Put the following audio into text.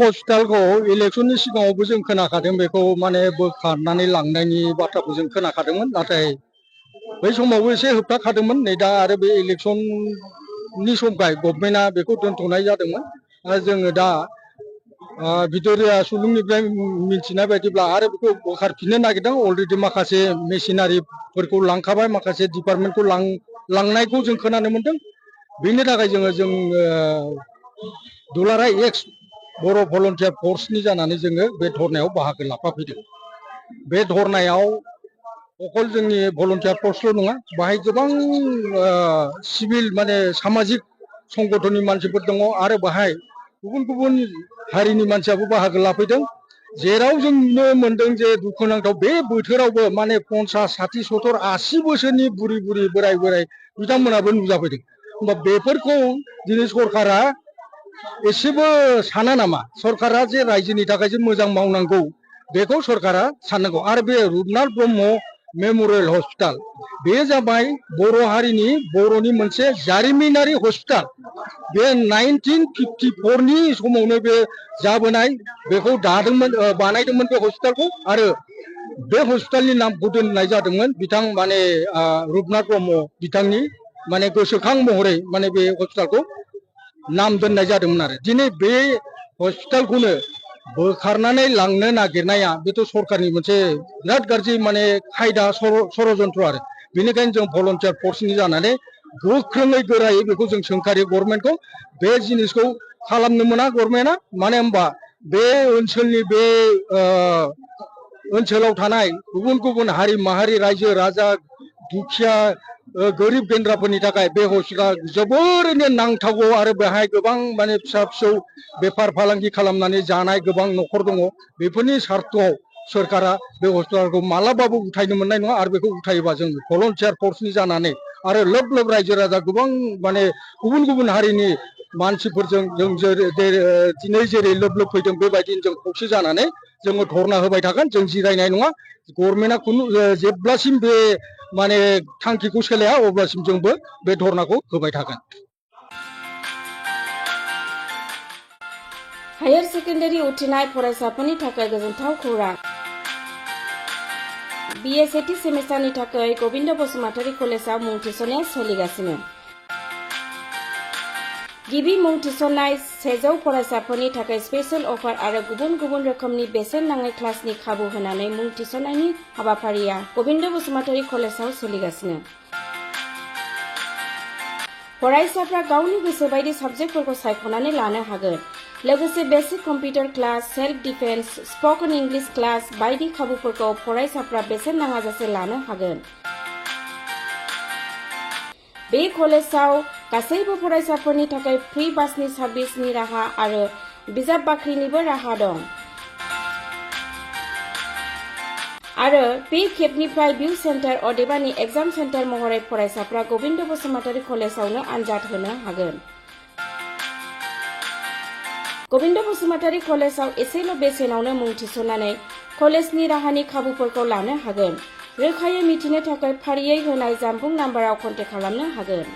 हस्पिटालखौ इलेक्शननि सिगाङावबो जों खोनाखादों बेखौ माने बोखारनानै लांनायनि बाथ्राखौ जों खोनाखादोंमोन नाथाय बै समावबो एसे होबथाखादोंमोन नै दा आरो बे इलेक्शननि समखाय गभर्नमेन्टआ बेखौ दोनथ'नाय जादोंमोन आरो जोङो दा भिक्ट'रिया सुलुंनिफ्राय मिथिनाय बायदिब्ला आरो बेखौ बोखारफिननो नागिरदों अलरेडि माखासे मेसिनारिफोरखौ लांखाबाय माखासे डिपार्टमेन्टखौ लांनायखौ जों खोनानो मोन्दों बेनि थाखाय जों दुलाराय एक्स बर' भलन्टियार फर्सनि जानानै जोङो बे धरनायाव बाहागो लाफाफैदों बे धरनायाव अकल जोंनि भलन्टियार फर्सल' नङा बाहाय गोबां सिभिल माने सामाजिक संगठननि मानसिफोर दङ आरो बाहाय गुबुन गुबुन हारिनि मानसियाबो बाहागो लाफैदों जेराव जों नुनो मोन्दों जे दुखुनांथाव बे बोथोरावबो माने 50, 60, 70, 80 बोसोरनि बुरि बुरि बोराय बोराय बिथांमोनाबो नुजाफैदों होमबा बेफोरखौ दिनै सरकारा एसेबो साना नामा सरकारा जे रायजोनि थाखाय जे मोजां मावनांगौ बेखौ सरकारा साननांगौ आरो बे रुपनाथ ब्रह्म मेमरियेल हस्पिटाल बे जाबाय बर' हारिनि बर'नि मोनसे जारिमिनारि हस्पिटाल बे 1954 नि समावनो बे जाबोनाय बेखौ दादोंमोन बानायदोंमोन बे हस्पिटालखौ आरो बे हस्पिटालनि नामखौ दोननाय जादोंमोन बिथां माने रुपनाथ ब्रह्म बिथांनि माने गोसोखां महरै माने बे हस्पिटालखौ नाम दोननाय जादोंमोन आरो दिनै बे हस्पिटालखौनो बोखारनानै लांनो नागिरनाया बेथ' सरकारनि मोनसे बिराद गाज्रि माने खायदा षड़यन्त्र आरो बेनिखायनो जों भलन्टियार फर्सनि जानानै गोख्रोङै गोरायै बेखौ जों सोंखारि गभर्नमेन्टखौ बे जिनिसखौ खालामनो मोना गभर्नमेन्टआ मानो होनबा बे ओनसोलनि बे ओनसोलाव थानाय गुबुन गुबुन हारि माहारि रायजो राजा दुखिया गोरिब बेंग्राफोरनि थाखाय बे हस्पिटाला जोबोरैनो नांथावगौ आरो बेहाय गोबां माने फिसा फिसौ बेफार फालांगि खालामनानै जानाय गोबां न'खर दङ बेफोरनि सार्थआव सरकारा बे हस्पिटालखौ मालाबाबो उथायनो मोननाय नङा आरो बेखौ उथायोबा जों भलन्टियार फर्सनि जानानै आरो लोब लोब रायजो राजा गोबां माने गुबुन गुबुन हारिनि मानसिफोरजों जों दिनै जेरै लोब लोब फैदों बेबायदिनो जों खौसे जानानै जोङो धरना होबाय थागोन जों जिरायनाय नङा गभर्नमेन्टआ खुनु जेब्लासिम बे माने थांखिखौ सोलाया अब्लासिम जोंबो बे धरनाखौ होबाय थागोन। हायर सेकेन्डारि उथ्रिनाय फरायसाफोरनि थाखाय गोजोनथाव खौरां BA सेथि सेमिस्टारनि थाखाय गबिन्द बसुमतारी कलेजाव मुं थिसननाया सोलिगासिनो गिबि मुं थिसननाय 100 फरायसाफोरनि थाखाय स्पेशल अफार आरो गुबुन गुबुन रोखोमनि बेसेन नाङै क्लासनि खाबु होनानै मुं थिसननायनि हाबाफारिया गबिन्द बसुमतारी कलेजाव सोलिगासिनो फरायसाफ्रा गावनि गोसो बायदि साबजेक्टफोरखौ सायख'नानै लानो हागोन लोगोसे basic computer class self defence spoken English class बायदि खाबुफोरखौ फरायसाफ्रा बेसेन नाङाजासे लानो हागोन बे कलेजाव गासैबो फरायसाफोरनि थाखाय फ्री बासनि सार्भिसनि राहा आरो बिजाब बाख्रिनिबो राहा दं आरो बे खेबनिफ्राय भिउ सेन्टार अदेबानि एग्जाम सेन्टार महरै फरायसाफ्रा गबिन्द बसुमतारी कलेजावनो आनजाद होनो हागोन गबिन्द बसुमतारी कलेजाव एसेल' बेसेनावनो मुं थिसननानै कलेजनि राहानि खाबुफोरखौ लानो हागोन रोखायै मिथिनो थाखाय फारियै होनाय जानबुं नाम्बाराव कन्टेक्ट खालामनो हागोन।